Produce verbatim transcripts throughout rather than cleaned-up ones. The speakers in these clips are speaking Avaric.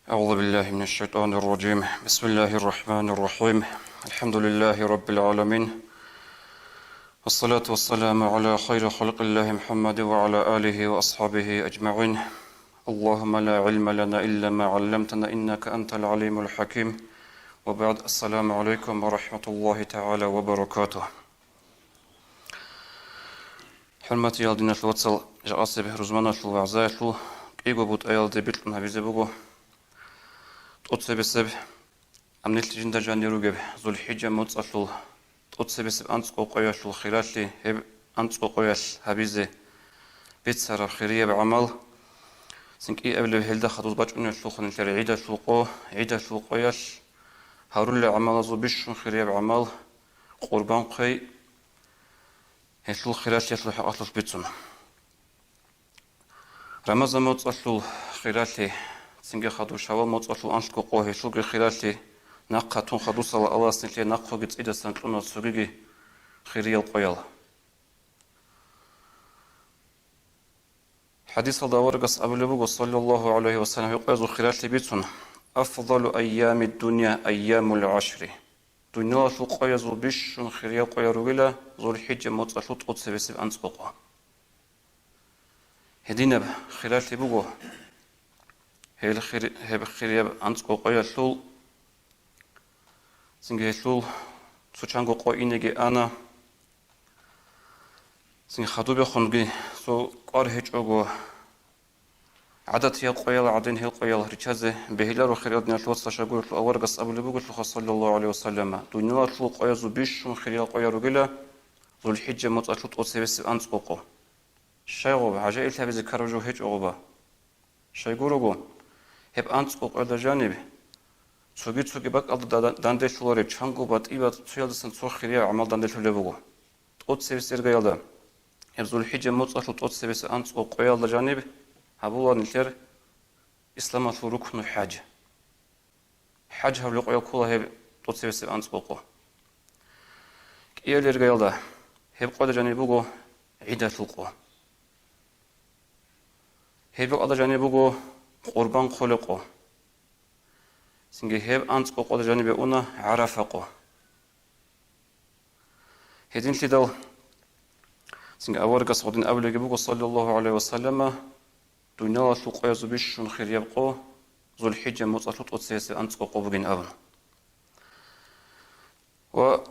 أعوذ بالله من الشيطان الرجيم. بسم الله الرحمن الرحيم. الحمد لله رب العالمين. والصلاة والسلام على خير خلق الله محمد وعلى آله وأصحابه أجمعين. اللهم لا علم لنا إلا ما علمتنا إنك أنت العليم الحكيم. وبعد، السلام عليكم ورحمة الله تعالى وبركاته. ХӀурматиял диналъул вацал, жакъасеб рузманалъул вагӀзаялъул кӀиго бутӀаялде бикьун гьабизе буго тӀоцебесеб, гьанилъ жинда жанир ругеб ЗулхӀиджа моцӀалъул тӀоцебесеб анцӀго къоялъул хиралъи, гьеб анцӀго къоялъ гьабизе бицараб хирияб гӀамал. Цин кӀиабилеб гьелда хадуз бачӀунелъулха нилъер гӀидалъул къо, гӀидалъул къоялъ гьарулел гӀамалазул бищун хирияб гӀамал, къурбан хъвей, гьелъул хиралъиялъул хӀакъалъулъ бицун. Рамазан моцӀалъул хиралъи, цинги хадур шавал моцӀалъул анлъго къо, гьелъулги хиралъи, нахъа тун хадусала Аллагьас нилъее нахъоги цӀидасан кьуна цогиги хириял къоял. ХӀадисалда аварагас абулеб буго, саллаллагьу гӀалайгьи ва саллам, гьеб къоязул хиралъи бицун: «Афдалу айямид дунья айямул гӀашри». Дуниялалъул къоязул бищун хириял къоял ругила ЗулхӀиджа моцӀалъул тӀоцебесеб анцӀго къо. Гьединаб хиралъи буго, гьел хир-, гьеб хирияб анцӀго къоялъул, цинги гьелъул цо чанго къо инеги ана, цинги хадубехунги цо кӀвар гьечӀого, гӀадатиял къоял гӀадин гьел къоял риччазе бегьиларо. Хириял диналъул вацал, щайгурелъул аварагас абулеб бугелъулха, саллаллагьу гӀалайгьи ва саллама, дуниялалъул къоязул бищун хириял къоял ругила ЗулхӀиджа моцӀалъул тӀоцебесеб анцӀго къо. Щайгъуб, гӀажаиблъабизе ккараб жо гьечӀо гъуба. Щайгурого, гьеб анцӀго къоялда жаниб цоги-цоги бакӀалда да-, данделъулареб, чанго батӀи-батӀи цоялдасан цо хирияб гӀамал данделъулеб буго. ТӀоцебесеб иргаялда, гьеб ЗулхӀиджа моцӀалъул тӀоцебесеб анцӀго къоялда жаниб гьабула нилъер исламалъул рукну хӀаж. ХӀаж гьабулеб къоял ккола гьеб тӀоцебесеб анцӀго къо. КӀиабилеб иргаялда, гьеб къоялда жаниб буго гӀидалъул къо. Гьеб къоялда жаниб буго къурбан хъолеб къо. Цинги гьеб анцӀго къоялда жанибе уна ГӀарафа къо. Гьединлъидал цинги аварагас гьадин абулебги буго, саллаллагьу гӀалайгьи ва саллама, дуниялалъул къоязул бищун хирияб къо ЗулхӀиджа моцӀалъул тӀоцебесеб анцӀго къо бугин абун. Ва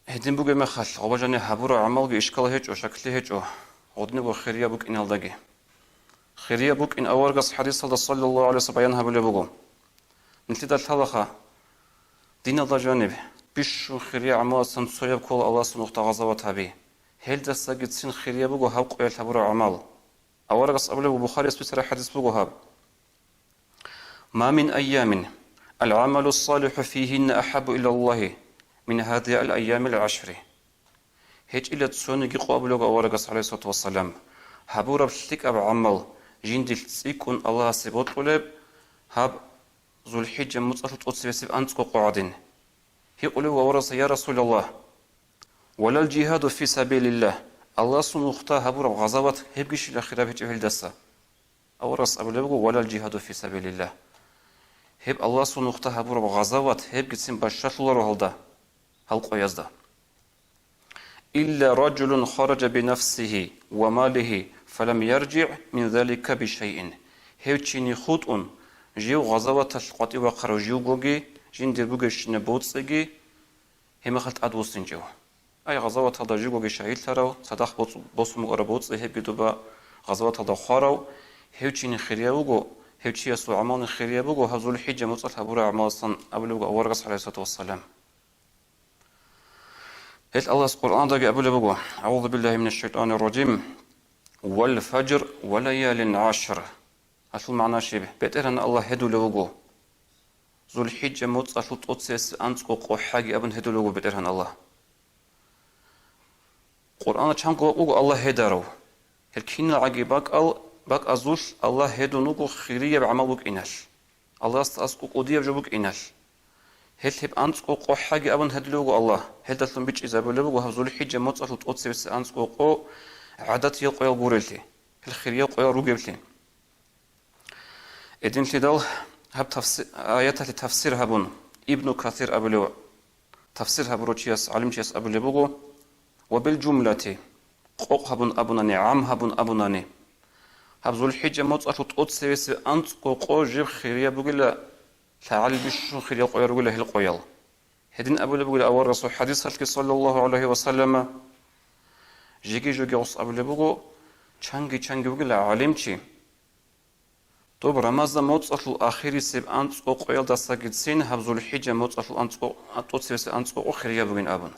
гьедин бугеб мехалъ, гъоба жаниб гьабураб гӀамалги ишкал гьечӀо, щаклъи гьечӀо, гъодинабго хирияб букӀиналдаги. Хирияб букӀин аварагас хӀадисалда, саллаллагьу гӀалайгьи ва саллам, баян гьабулеб буго. Нилъеда лъалаха, диналда жаниб бищун хирияб гӀамаласан цояб ккола Аллагьасул нухда гъазават гьаби. Гьелдасагицин хирияб буго гьаб къоялъ гьабураб гӀамал. Аварагас абулеб буго, Бухарияс бицараб хӀадис буго гьаб: «Ма мин айямин алгӀамалу ссалихӀу фигьинна ахӀаббу илаллагьи мин гьазигьил айямил гӀашри». ГьечӀила цониги къо, абулеб аварагас, гӀалайгьиссалату вассалам, гьабураб лъикӀаб гӀамал жиндилъ цӀикӀкӀун Аллагьасе бокьулеб гьаб ЗулхӀиджа моцӀалъул тӀоцебесеб анцӀго къо гӀадин. Гьикъулев аварагас: «Я Расулаллагь, валал жигьаду фи сабилиллагь, Аллагьасул нухда гьабураб гъазават гьебгищила хираб гьечӀеб гьелдаса?» Аварагас абулеб буго: «Валал жигьаду фи сабилиллагь». Гьеб Аллагьасул нухда гьабураб гъазават гьебгицин бащалъуларо гьалда, гьал къоязда. «Илла ражулун хараджа бинафсигьи ва малигьи фалам яржигӀ мин залика бишайин». Гьев чини хутӀун, жив гъазаваталъ къватӀив вахъарав живгоги, жиндир бугебщинаб боцӀиги, гьеб мехалъ тӀадвуссинчӀев. Ай, гъазаваталда живгоги шагьидлъарав, цадахъ боцӀ-, босун букӀараб боцӀи, гьебги доба гъазаваталда хварав, гьев чини хирияб буго, гьев чиясул гӀамални хирияб буго, гьаб ЗулхӀиджа моцӀалъ гьабураб гӀамаласан, абулеб буго аварагас, гӀалайгьиссалату вассалам. Гьел Аллагьас Къуръандаги абулеб буго: «АгӀузу биллагьи минаш шайтӀанир ражим. Вал фажр ва лаялин гӀашр». Гьалъул магӀна щиб? БетӀергьан Аллагь гьедулев вуго. ЗулхӀиджа моцӀалъул тӀоцебесеб анцӀго къо хӀаги абун гьедулев вуго БетӀергьан Аллагь. Къуръана чанго бакӀ буго Аллагь гьедарав. Гьел киналгӀаги бакӀал-, бакӀазулъ Аллагь гьедун вуго хирияб гӀамал букӀиналъ, Аллагьасда аскӀов кӀудияб жо букӀиналъ. Гьел гьеб анцӀго къо хӀаги абун гьедулев вуго Аллагь. Гьелдалъун бичӀчӀизабулеб буго гьаб ЗулхӀиджа моцӀалъул тӀоцебесеб анцӀго къо гӀадатиял къоял гурелъи, гьел хирияб къоял ругеблъи. Гьединлъидал Гьаб тафси-, аяталъе тафсир гьабун, Ибну Касир абулев, тафсир гьабурав чияс, гӀалимчияс абулеб буго: «Ва бил жумлати», къокъ гьабун абунани, гӀам гьабун абунани, гьаб ЗулхӀиджа моцӀалъул тӀоцевесеб анцӀго къо жиб хирияб бугила, лъагӀалил бищун хириял къоял ругила гьел къоял. Гьедин абулеб бугила аварагасул хӀадисалъги, саллаллагьу гӀалайгьи ва саллама, жеги-жоги гъос абулеб буго, чанги-чанги вугила гӀалимчи, доб Рамазан моцӀалъул ахирисеб анцӀго къоялдасагицин гьаб ЗулхӀиджа моцӀалъул анцӀго, тӀоцевесеб анцӀго къо хирияб бугин абун.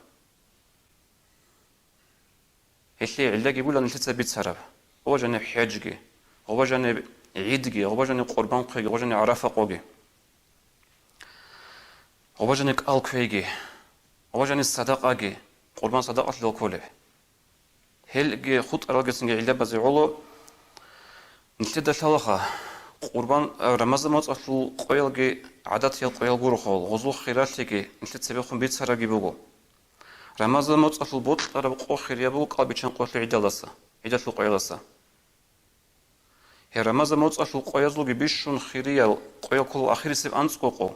Гьелъие гӀиллаги бугила нилъеца бицараб: гъоба жаниб хӀежги, гъоба жаниб гӀидги, гъоба жаниб къурбан хъвеги, гъоба жаниб ГӀарафа къоги, гъоба жаниб кӀал кквейги, гъоба жаниб садакъаги, къурбан садакъалъул кколеб. Гьелги хутӀаралгицинги гӀиллабазе гӀоло. Нилъеда лъалаха, къурбан, а, Рамазан моцӀалъул къоялги гӀадатиял къоял гурохъул, гъозул хиралъиги нилъеца цебехун бицарабги буго. Рамазан моцӀалъул бокьараб къо хирияб буго кӀалбиччан къоялъул гӀидалдаса, гӀидалъул къоялдаса. Гьеб Рамазан моцӀалъул къоязулги бищун хириял къоял ккола ахирисеб анцӀго къо.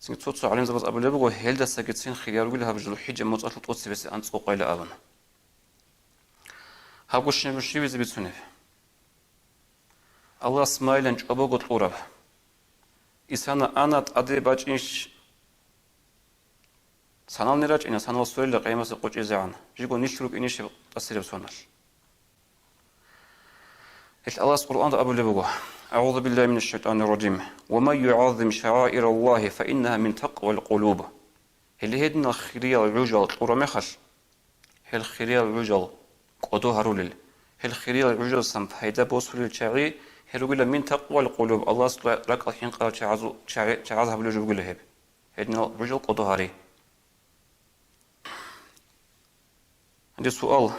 Цинги цо-цо гӀалимзабаз абулеб буго, гьелдасагицин хириял ругел гьаб ЗулхӀиджа моцӀалъул тӀоцебесеб анцӀго къояла абун. Гьабго щиб-, щибизе бицунеб? Аллагьас майилан чӀобого кьураб. Исана ана тӀаде бачӀинщ, санални рачӀина, санал сверила къиямасеб къо чӀезегӀан, жиго нилъ рукӀинищ гьеб тӀасираб соналъ? Гьелъ Аллагьас Къуръанда абулеб буго: «АгӀузу биллагьи минаш шайтӀанир ражим. Ва ман югӀаззим шагӀаираллагьи фа иннагьа мин такъвал къулуб». Гьеле гьединал хириял гӀужал кьураб мехалъ, гьел хириял гӀужал кӀодо гьарулел, гьел хириял гӀужалдасан пайда босулел чагӀи гьел ругила мин такъвал къулуб, Аллагьасда ракӀал хӀинкъарал чагӀазул-, чагӀи-, чагӀаз гьабулел жо бугила гьеб. Гьединал гӀужал кӀодо гьари. Гьанже суал: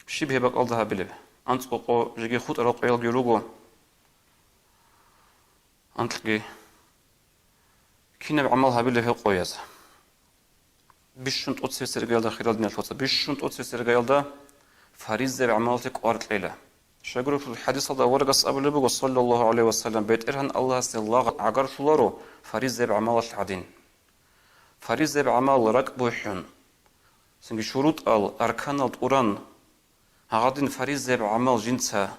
щиб гьеб бакӀалда гьабилеб? АнцӀго къо жеги хутӀарал къоялги руго, анкьги. Кинаб гӀамал гьабилеб гьеб къояз? Бищун тӀоцебесеб иргаялда, хирал диналъул вацал, бищун тӀоцебесеб иргаялда фаризаяб гӀамалалъе кӀвар кьела. Щайгурелъул хӀадисалда аварагас абулеб буго, саллаллагьу гӀалайгьи ва саллам: «БетӀергьан Аллагьасде лагъ гӀагарлъуларо фаризаяб гӀамалалъ гӀадин». Фаризаяб гӀамал ракӀ бухӀун, цинги шурутӀал, арканал тӀуран, гьагъадин фаризаяб гӀамал жинца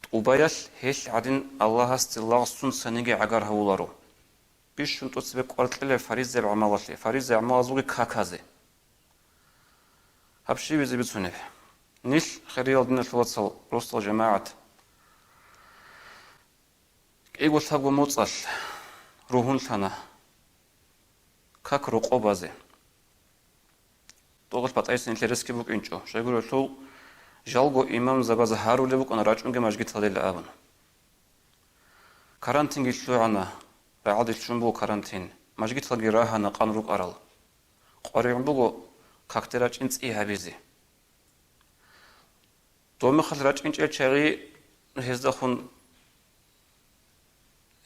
тӀубаялъ, гьелъ гӀадин Аллагьасде лагъ сунцаниги гӀагар гьавуларо. Бищун тӀоцебе кӀвар кьела фаризаяб гӀамалалъе, фаризаяб гӀамалазулги каказе. Гьаб щибизе бицунеб? Нилъ, хириял диналъул вацал, росдал жамагӀат, кӀиго лъабго моцӀалъ ругьунлъана как рокъоб базе. ТӀокӀалъ батӀайса нилъер ресги букӀинчӀо, щайгурелъул жалго имамзабаз гьарулеб букӀана рачӀунге мажгиталдила абун. Карантинги лъугӀана, рагӀалде лъун буго карантин, мажгиталги рагьана къан рукӀарал. КъваригӀун буго какде рачӀин цӀи гьабизе. Доб мехалъ рачӀинчӀел чагӀи гьездахун,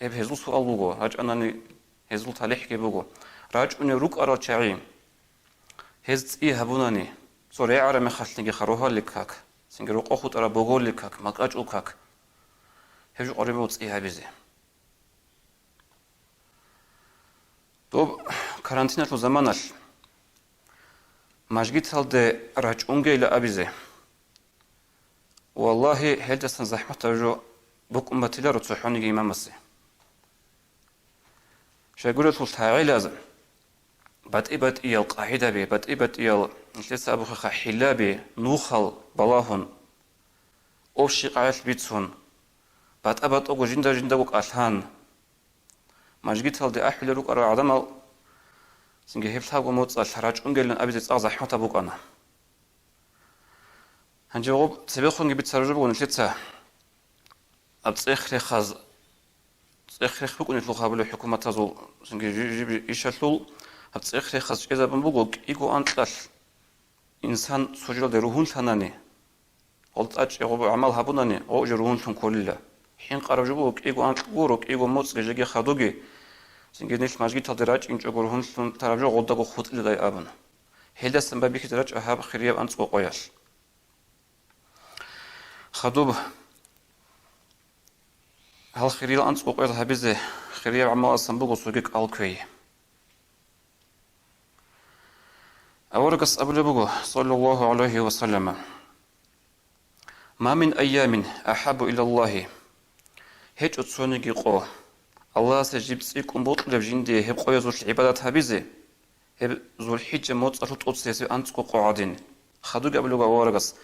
гьеб гьезул суал буго, рачӀанани гьезул талихӀги буго. РачӀунел рукӀарал чагӀи гьез цӀи гьабунани, цо регӀараб мехалъниги ха рогьалил как, цинги рокъов хутӀараб боголил как, макьачӀул как, гьеб жо къваригӀун буго цӀи гьабизе. Доб карантиналъул заманалъ мажгиталде рачӀунгейила абизе. Валлагьи, гьелдасан захӀматаб жо букӀун батиларо цохӀониги имамасе. Щайгурелъул лъагӀелаз батӀи-батӀиял къагӀидаби, батӀи-батӀиял, нилъеца абухъеха, хӀилаби, нухал балагьун, общий къагӀидаялъ бицун, батӀа-батӀаго жинда-жиндаго кӀалъан, мажгиталде ахӀулел рукӀарал гӀадамал цинги гьеб лъабго моцӀалъ рачӀунгейилан абизе цӀакъ захӀматаб букӀана. Гьанже гъоб цебехунги бицараб жо буго нилъеца. Гьаб цӀех-рехаз, цӀех-рех букӀунелъул гьабулеб хӀукуматазул цинги жи-, жиб-, ишалъул, гьаб цӀех-рехаз чӀезабун буго кӀиго анкьалъ инсан цо жоялде ругьунлъанани, гъол тӀачӀи гъоб гӀамал гьабунани, гъо жо ругьунлъун кколила. ХӀинкъараб жо буго, кӀиго анкь гуро, кӀиго моцӀги жеги хадуги, цинги нилъ мажгиталде рачӀинчӀого ругьунлъун тараб жо гъолдаго хутӀилелдай абун. Гьелдасан байбихьизе рачӀа гьаб хирияб анцӀго къоялъ. Хадуб Гьал хириял анцӀго къоял гьабизе хирияб гӀамаласан буго цоги кӀал кквей. Аварагас абулеб буго, саллаллагьу гӀалайгьи ва саллама: «Ма мин айямин ахӀаббу илаллагьи». ГьечӀо цониги къо, Аллагьасе жиб цӀикӀкӀун бокьулеб жиндие гьеб къоязулъ гӀибадат гьабизе, гьеб ЗулхӀиджа моцӀалъул тӀоцебесеб анцӀго къо гӀадин. Хадубги абулеб буго аварагас: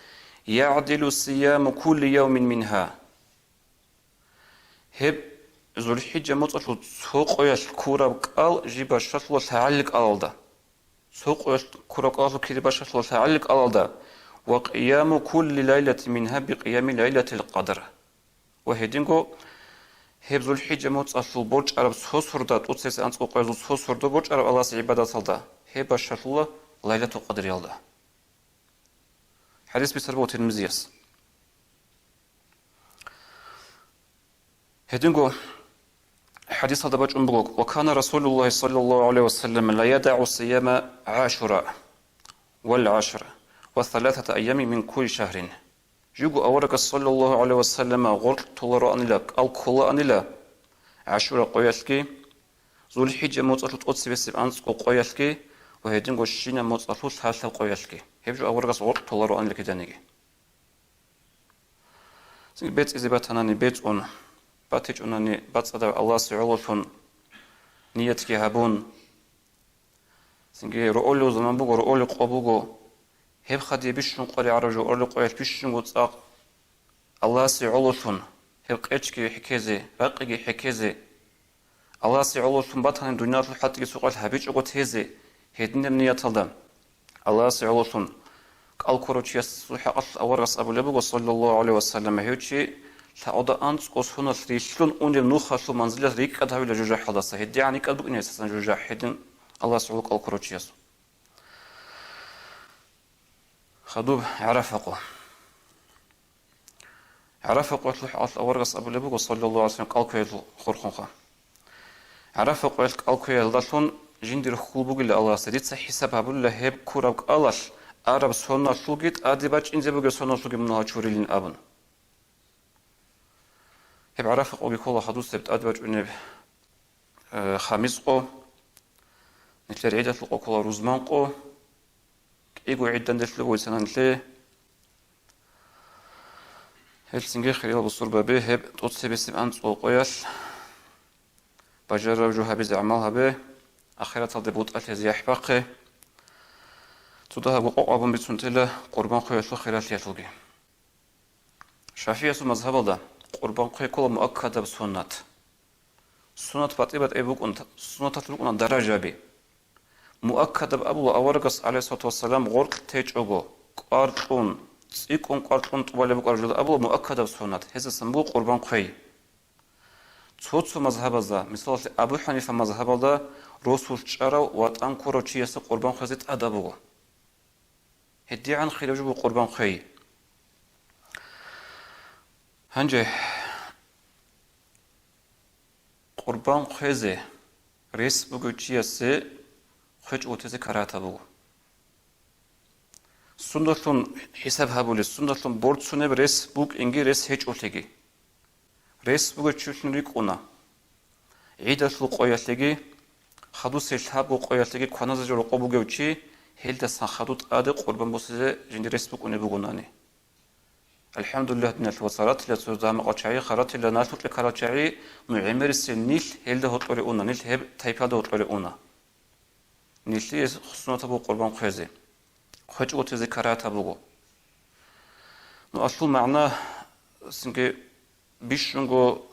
«ЯгӀдилу сияму кулли явмин мингьа». Гьеб ЗулхӀиджа моцӀалъул цо къоялъ ккураб кӀал жиб бащалъула лъагӀалил кӀалалда. Цо къоялъ ккураб кӀалалъул кири бащалъула лъагӀалил кӀалалда: «Ва къияму кулли лайлатин мингьа бикъиями лайлатил къадр». Ва гьединго гьеб ЗулхӀиджа моцӀалъул борчӀараб цо сордо, тӀоцебесеб анцӀго къоязул цо сордо борчӀараб Аллагьасе гӀибадаталда, гьеб бащалъула Лайлатул Къадриялда. ХӀадис бицараб буго Тирмизияс. Гьединго хӀадисалда бачӀун буго: «Ва кана Расулуллагьи саллаллагьу гӀалайгьи ва саллам ла ядагӀу сияма гӀашура вал гӀашра ва саласата айямин мин кулли шагьрин». Живго аварагас саллаллагьу гӀалайгьи ва саллама гъоркь толароанила, кӀал кколаанила ГӀашура къоялъги, ЗулхӀиджа моцӀалъул тӀоцебесеб анцӀго къоялъги ва гьединго щинаб моцӀалъул лъалъаб къоялъги. Гьеб жо аварагас гъоркь толароанила киданиги. Цинги бецӀизе батанани бецӀун, батичӀунани бацӀцӀадав Аллагьасе гӀололъун ниятги гьабун. Цинги роолев заман буго, роолев къо буго. Гьеб хадие бищун къваригӀарав жо, роолев къоялъ бищунго цӀакъ Аллагьасе гӀололъун, гьеб къечги хӀекезе, ракъиги хӀекезе, Аллагьасе гӀололъун батани дуниялалъул хӀалтӀиги цо къоялъ гьабичӀого тезе, гьединаб нияталда. Аллагьасе гӀололъун кӀал ккурав чиясул хӀакъалъулъ аварагас абулеб буго, саллаллагьу гӀалайгьи ва саллам, гьев чи лъагӀуда анцӀго соналъ рилълъун унеб нухалъул манзилалъ рикӀкӀад гьавила жужахӀалдаса, гьедигӀан рикӀкӀад букӀине гьесдасан жужахӀ гьедин Аллагьасе гӀоло кӀал ккурав чиясул. Хадуб ГӀарафа къо. ГӀарафа къоялъул хӀакъалъулъ аварагас абулеб буго, саллаллагьу гӀалайгьи ва саллам, кӀал кквеялъул хурхунха. ГӀарафа къоялъ кӀал кквеялдалъун жиндир хьул бугила Аллагьасе, дица хӀисаб гьабулила гьеб ккураб кӀалалъ араб соналъулги тӀаде бачӀинзе бугеб соналъулги мунагьал чурилин абун. Гьеб ГӀарафа къоги ккола хадусеб тӀаде бачӀунеб, э, хамис къо, нилъер гӀидалъул къо ккола рузман къо, кӀиго гӀидда нилъ буго исана нилъее. Гьелцинги, хириял бусурбаби, гьеб тӀоцебесеб анцӀго къоялъ бажарараб жо гьабизе гӀамал гьабе, ахираталде бутӀалъизе яхӀ бахъе. Цо дагьабго къокъ абун бицун тела къурбан хъвеялъул хиралъиялъулги. ШафигӀиясул мазгьабалда къурбан хъвей ккола муаккадаб суннат. Суннат батӀи-батӀи букӀун, суннаталъ рукӀуна даражаби. Муаккадаб абула аварагас, гӀалайгьиссалату вассалам, гъоркь течӀого, кӀвар кьун, цӀикӀкӀун кӀвар кьун тӀубалеб букӀараб жоялда абула муаккадаб суннат, гьезасан буго къурбан хъвей. Цо-цо мазгьабазда, мисалалъе, Абу ХӀанифа мазгьабалда росулъ чӀарав ва тӀан ккурав чиясе къурбан хъвезе тӀадаб буго. ГьедигӀан хирав жо буго къурбан хъвей. Гьанже къурбан хъвезе рес бугев чиясе хъвечӀого тезе карагьатаб буго. Сундалъун хӀисаб гьабулес, сундалъун борцунеб рес букӀинги рес гьечӀолъиги. Рес бугев чилъун рикӀкӀуна. ГӀидалъул къоялъеги, хадусел лъабго къоялъеги кваназе жо рокъоб бугев чи, гьелдасан хадуб тӀаде къурбан босизе жиндир рес букӀунеб бугонани. АлхӀамдулиллагь, диналъул вацал, ратила цо замакъал чагӀи, харатила налъукье ккарал чагӀи, ну, гӀемерисел нилъ гьелда гьоркьоре уна, нилъ гьеб тайпалда гьоркьоре уна. Нилъее суннатаб буго къурбан хъвезе. ХъвечӀого тезе карагьатаб буго. Ну, алъул магӀна, цинги, бищунго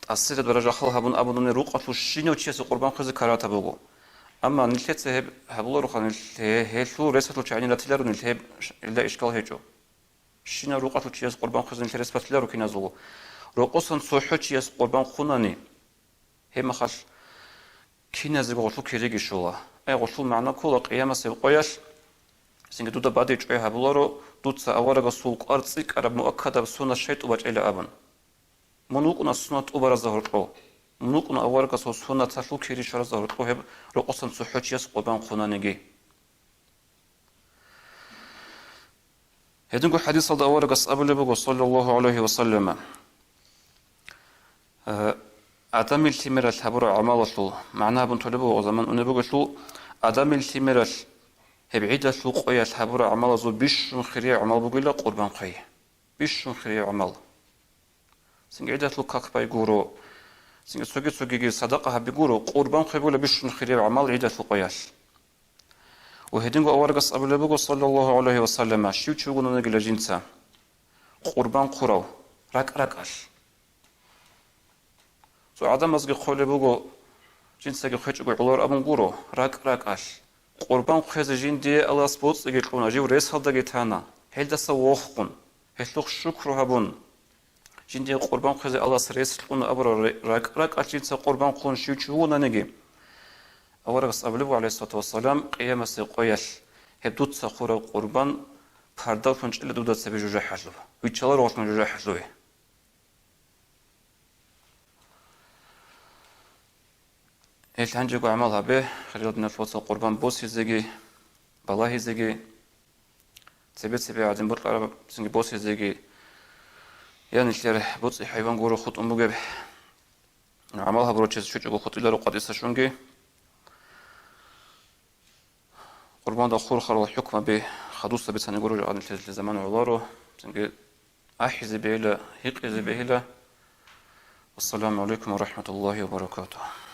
тӀасияб даража хал гьабун абунани, рукъалъул щинав чиясе къурбан хъвезе карагьатаб буго. Амма нилъеца гьеб гьабулароха, нилъ-, гье-, гьелъул ресалъул чагӀи ратиларо, нилъ гьеб иш-, гьелда ишкал гьечӀо. Щинав рукъалъул чияс къурбан хъвезе нилъ рес батиларо киназулго. Рокъосан цохӀо чияс къурбан хъунани, гьеб мехалъ киназего гъолъул кириги щола. Ай, гъолъул магӀна ккола къиямасеб къоялъ, цинги дуда бадиб чӀвай гьабуларо, дуца аварагасул кӀвар цӀикӀкӀараб муаккадаб суннат щай тӀубачӀила абун. Мун вукӀуна суннат тӀубаразда гьоркьов. Мун вукӀуна аварагасул суннаталъул кири щваразда гьоркьов гьеб рокъосан цохӀо чияс къурбан хъунаниги. Гьединго хӀадисалда аварагас абулеб буго, саллаллагьу гӀалайгьи ва саллама: Э, Адамил лъимералъ гьабураб гӀамалалъул магӀна гьабун толеб буго, заман унеб бугелъул, Адамил лъимералъ гьеб гӀидалъул къоялъ гьабураб гӀамалазул бищун хирияб гӀамал бугила къурбан хъвей. Бищун хирияб гӀамал. Цинги гӀидалъул как бай гуро, цинги цоги-цогиги садакъа гьаби гуро, къурбан хъвей бугила бищун хирияб гӀамал гӀидалъул къоялъ. Ва гьединго аварагас абулеб буго, саллаллагьу гӀалайгьи ва саллама, щив чи вугонаниги жинца къурбан хъурав ракӀ-ракӀалъ. Цо гӀадамазги хъвелеб буго, жинцаги хъвечӀого гӀолар абун гуро, ракӀ-ракӀалъ. Къурбан хъвезе жиндие Аллагьас боцӀиги кьуна, жив ресалдаги тана, гьелдаса вохун, гьелъухъ шукру гьабун. Жиндие къурбан хъвезе Аллагьас рес кьуна абураб ре-, ракӀ-ракӀалъ жинца къурбан хъун щив чи вугонаниги, аварагас абулеб буго, гӀалайгьиссалату вассалам, къиямасеб къоялъ гьеб дуца хъураб къурбан пардалъун чӀела дуда цебе жужахӀалъув, виччаларо гъолъун жужахӀалъуве. Гьел гьанжего гӀамал гьабе, хириял диналъул вацал, къурбан босизеги, балагьизеги, цебе-цебе гӀадин бокьараб цинги босизеги, я нилъер боцӀи хӀайван гуро хутӀун бугеб. ГӀамал гьабурав чияс щвечӀого хутӀиларо къватӀиса щунги. Къурбанда хурхарал хӀукмаби хадуса бицани гуро, жагьанилъезе замана гӀоларо, цинги ахӀизе бегьила, гьикъизе бегьила. Вассаламу гӀалайкум ва рахӀматуллагьи ва баракатугь.